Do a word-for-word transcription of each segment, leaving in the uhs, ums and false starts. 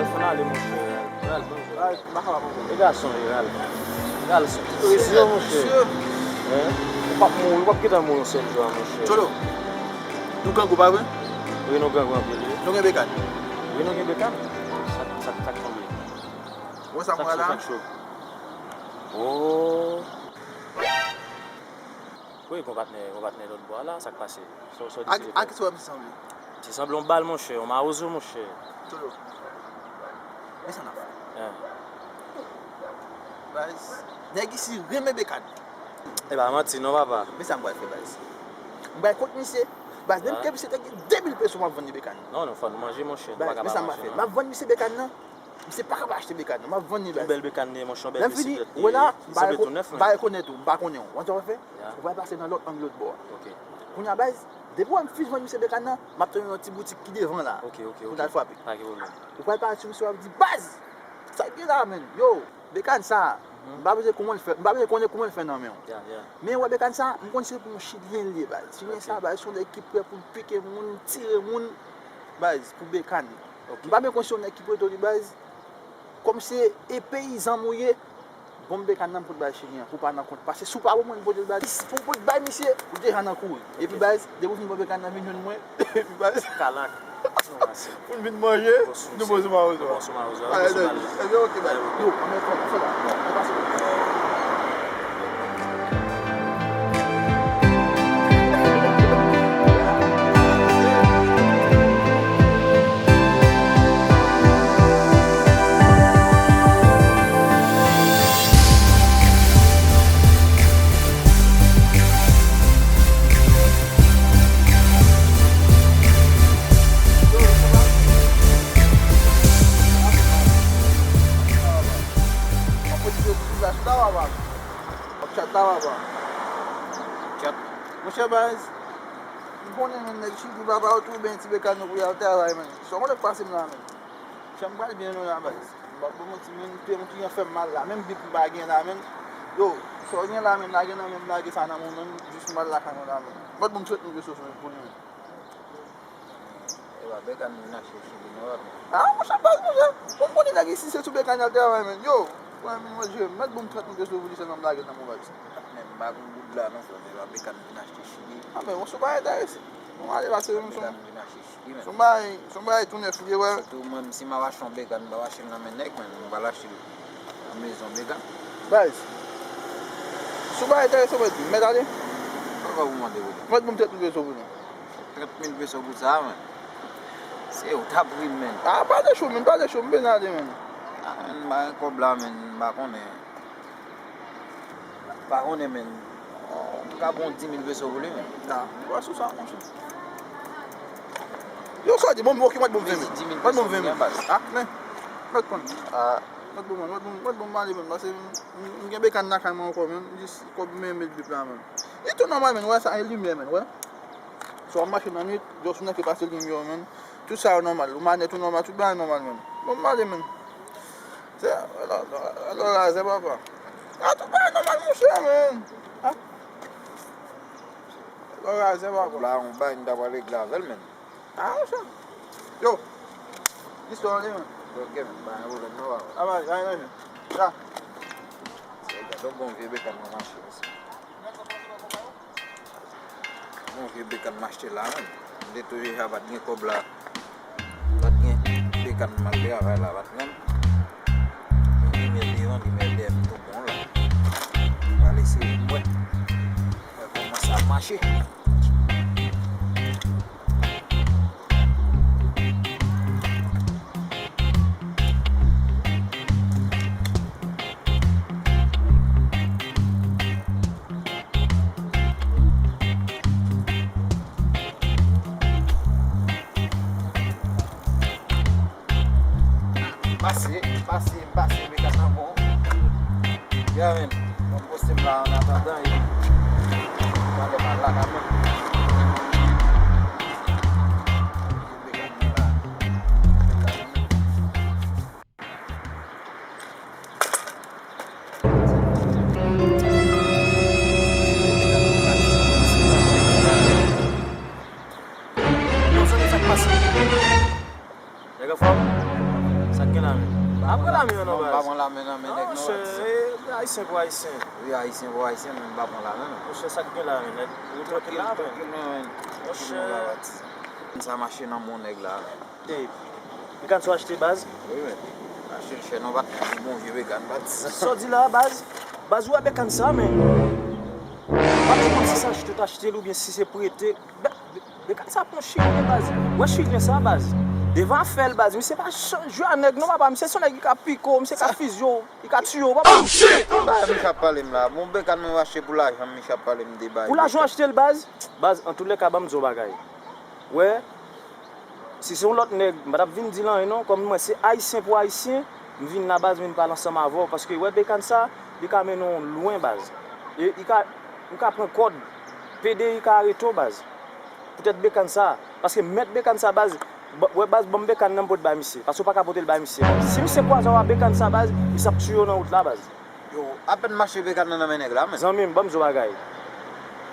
Fò n ale, monchè. Ralph, Ralph, bonjou. Ralph, m pa kapab ankò. E gason, e Ralph. Ralph, se prezyon, monchè. Mesye. Hein? Ou p ap mouri, ou p ap gentan mouri yon sèl jou, monchè. Tcholo, nou grangou, pa vre? Wi, nou grangou anpil, wi. Nou gen bekàn? Wi, nou gen bekàn. Sa, sa, sa k tonbe? Ou wè sa m wè la? Sa k cho, sa k cho. Oh. Wi, gon patnè, gon patnè lòt bò a la, sa k pase? Sa w, sa w deside fè? A kisa w wè misye sanble? Misye sanble yon bal, monchè, yon mawozo, monchè. Tcholo. Men sa n ap fè. Hein. Baz, nèg isi renmen bekàn. E pa manti non, papa. Men sa m pral fè, baz. M pral kont misye. Baz, menm ke misye te gen de mil peso, m ap vann li bekàn. Non, non, fò nou manje, monchè. Baz, men sa m pral fè. M ap vann misye bekàn nan. Misye pa ka pa achte bekàn nan. M ap vann li, baz. Yon bèl bekàn li ye, monchè, yon bèl bisiklèt li ye. Lè m vini, wè la, m ba rekonèt, m ba rekonèt ou, m pa konnen w. Ou konn sa w fè? Ou pral pase nan lòt ang lòt bò a. Ok. Kounye a, baz, depi w wè m fin vann misye bekàn nan, m ap tande yon ti boutik ki devan la. Ok, ok, ok. Pou n al frape. Pa gen pwoblèm. Ou pral pale sou misye, w ap di, baz! Sa k gen la, menn? Yo, bekàn sa, m pa bezwen kouman l fè, m pa bezwen konnen kouman l fè nan men w. Yeah, yeah. Men wè bekàn sa, m konn se pou yon Chilyen li ye, baz. Chilyen sa, baz, se yon nèg ki prè pou l pike moun, tire moun, baz, pou bekàn. Ok. M pa bezwen konn se yon nèg ki pote w li, baz. Kòm se e peyizan m ou ye, bon, bekàn nan m pot bay Chilyen an, pou w pa nan kont. Paske si w pa bon, mwen m pote l bay, si w pot bay misye, ou deja nan kouri. Epi baz, depi w fin pran bekàn nan, vin jwenn mwen, epi baz, kalak. Pou n vin manje, nou poze mawozo a. Alè, dèyè. Ebyen, ok, baz. Yo, ann fè la. Ann pase. Monchè baz, m konnen menm nèg Chili papa yo tou benyen ti bekàn yo pou y al travay, menn. Sa w konnen k pase m la, menn? Chan m pral byen lwen la, baz. M p ap ba w manti, menn, yon kliyan fè m mal la. Menm bip m pa gen la, menn. Yo, sa w gen la, menn, lage nan men m, lage sa nan men w, menn, jis m al lakay mwen la, menn. Mèt bon m trant mil peso sou mwen pou li, menn. E pa bekàn m vin achte Chili non, papa. Ah, monchè, baz, monchè. Bon, m konnen nèg isi se sou bekàn y al travay, menn. Yo, frè m, manje, mèt bon m trant mil peso pou li sèlman m lage nan men w, baz. Men m pa gon goud la non, frè m, e pa bekàn m vin achte Chili. Ah, men, si w pa enterese, bon, ale pase, menn. Bekàn m vin achte Chili, menn. Se yon bagay, se yon bagay tou nèf li ye, wè. Sitou mwen, si m ap achte yon bekàn, m p ap achte l nan men nèg, menn. M pral achte l nan mezon bekàn. Baz, si w pa enterese, mèt di m, mèt ale. Ankò pou mande pou li. Mèt bon m trant mil peso pou li. Trant mil peso pou sa, menn. Se ou t ap ri m, menn. Ah, pale cho, menn, pale cho, m bezwen ale, menn. Ah, menn, m pa gen kòb la, menn, m pa konnen. M pa konnen, menn. M ka pran dis mil peso pou li, menn. Ah, m pa sou sa, monchè. Yo, sa di, bon, ok, mèt bon m ven mil. Mèt bon m ven mil. Ah, men, mèt pran. Ah. Mèt bon, mèt bon, mèt bon, m ale, menn, paske m, m, m gen bekàn lakay mwen ankò, menn. Jis kòb men met bip la, menn. Li tou nòmal, menn, wè sa, e limyè, menn, wè. Si w ap mache nan nwit, jòs ou nan ke pase limyè w, menn. Tout sa yo nòmal. Ou manèt ou nòmal, tout bagay nòmal, menn. Bon, m ale, menn. Se, alò, alò, razè, papa. Ah, tout bagay nòmal, monchè, menn. Ah. Alò, razè, papa. La, yon bagay, m ta pral regle avè l, menn. Ah, monchè. Yo. Listwa w li, menn. Ok, menn. Pa gen pwoblèm, non, papa. Ah, pa gen pwoblèm. Sa. Se gade yon bon vye bekàn nan mache, mesye. Bon vye bekàn m achte la, menn. M te toujou ja pa t gen kòb la. Pa t gen bekàn m al travay la, pa t menm. Limyè devan, limyè dèyè m tou bon la. M pral eseye m wè. Wè kòman sa ap mache. Pase, pase, pase, mega nan bon. Ya, men. Mwen poste m la an atandan e talè m al lakay mwen. Yo, zanmi, sa k pase? Nèg anfòm? Sa k Gen la men. Apre la men an non, baz. M pa pran la men nan men nèg non, baz. Monchè, e, ayisyen pou ayisyen. Wi, ayisyen pou ayisyen, men m pa pran la men non. Monchè, sa k gen la men nèt. Ou trankil la men. Trankil, trankil, men, men. Monchè. Sa mache nan men nèg la men. E, bekàn sa w achte baz? Wi, men. Achte l chè non, baz. Bon vye bekàn, baz. Sa w di la, baz? Baz, ou wè bekàn sa, men. M pa t konn si se achte w t achte l oubyen si se prete. Be-, be-, bekàn sa pran chiryen, baz. Ou wè chiryen sa, baz? Devan afè l, baz. Misye pa chan-, jwe a nèg, non, papa. Misye se yon nèg ki ka pike w, misye ka fizye w, li ka tiye w, papa. Bagay Micha ap pale m la. Bon, bekàn mwen achte pou lajan, Micha ap pale m de bagay. Pou lajan w achte l, baz? Baz, antoulèka, ban m di w bagay. Wè, si se yon lòt nèg, m pa t ap vin di l anyen non, kòm mwen se ayisyen pou ayisyen, m vin la baz, m vin pale ansanm avè w, paske wè bekàn sa, li ka mennen w lwen baz. E li ka, ou ka pran kòd, P D I ka arete w baz. Poutèt bekàn sa, paske mèt bekàn sa baz, ba-, wè baz, ban m bekàn nan m pote bay misye, paske w pa ka pote l bay misye baz. Si misye kwaze w a bekàn sa baz, misye ap tiye w nan wout la baz. Yo, apèn m achte bekàn nan nan men nèg la, men. Zanmi m, ban m di w bagay.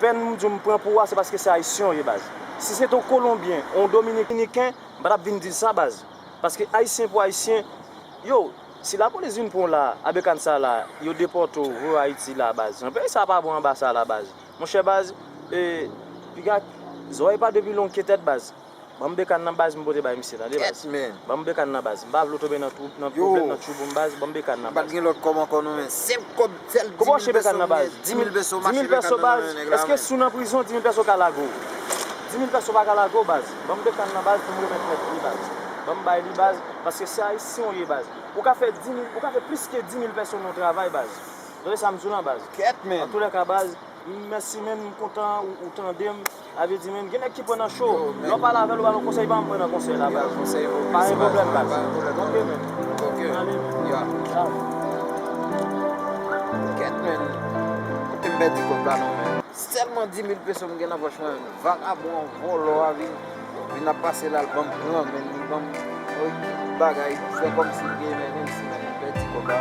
Pèn m di w m pran pou w a, se paske se ayisyen w ye, baz. Si se te yon kolonbyen, yon dominiken, m pa t ap vin di l sa, baz. Paske ayisyen pou ayisyen, yo, si lapolis vin pran w la, a bekàn sa la, yo depòte w, voye w Ayiti la, baz. Jan peyi sa pa bon anba sa la, baz. Monchè, baz, e, piga, zòrèy pa de pi long ke tèt, baz. Ban m bekàn nan baz, m pote bay misye, tande baz. Kèt, men. Ban m bekàn nan baz. M pa vle w tonbe nan twou-, nan pwoblèm, nan tchoubou m baz, ban m bekàn nan baz. M pa t gen lòt kòb ankò non, men. Senk kòb, sèl di mil pèso m gen, di mil pèso m achte bekàn nan nan men nèg la, men. Di mil pèso ka lage w. Di mil pèso pa ka lage w baz. Ban m bekàn nan baz pou m remèt nèg li baz. Ban m bay li baz, paske se ayisyen w ye baz. Ou ka fè di mil, ou ka fè plis ke di mil pèso nan yon travay baz. Tande sa m di w lan baz. Kèt, men. Antoulèka baz, mèsi, men, m kontan ou, ou tande m. Sa vle di, men, gen nèg ki pran nan cho. Lè w pale avè l, ou ba l yon konsèy, ban m pran nan konsèy la, baz. Pa gen pwoblèm, baz. Ok, men. Kèt, men. Kote m pèdi kòb la non, men. Sèlman di mil peso m gen nan pòch mwen, men. Vagabon, vòlò a vin, vin ap pase la, l ban m pran, men li ban m, oy, bagay, fè kòmsi l gen, men, menm si, men, m pèdi kòb la.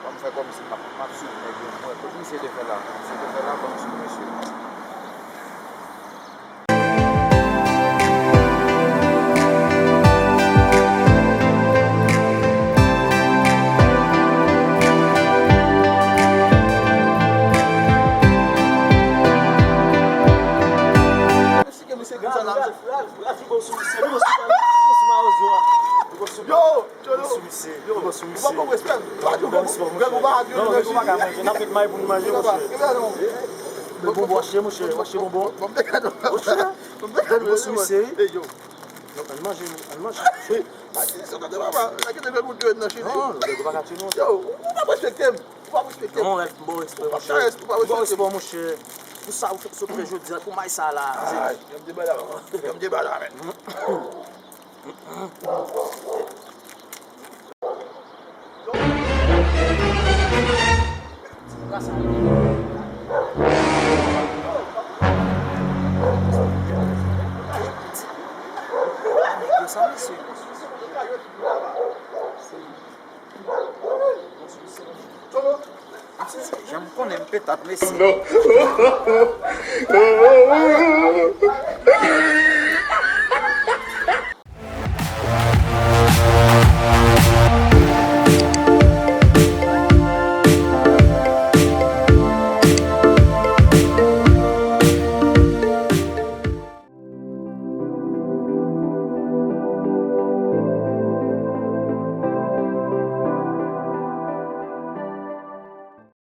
Ban m fè kòmsi m ap, m ap swiv nèg yo, m wè kote misye te fè la. Misye te fè la, ban m swiv misye. Yo! Yo, ou pa konn respè m. Ou pa konn respè m. Ou pa konn respè m. Non, nou pa ka manje. N ap met may pou nou manje, monchè. Bonbon, wache, monchè. Wache bonbon. Monchè. Bonbon sou misye, wi. Non, ann manje, ann manje. Non, lòt yo pa ka tiye nou. Yo, ou pa respekte m. Ou pa respekte m. Non, m ba w respè, monchè. M ba w respè, monchè. Pou sa ou fè, sa ou fè jodi a, pou may sa la. Ay, janm debada, janm debada, men. Janm konnen m petat, mesye. Non.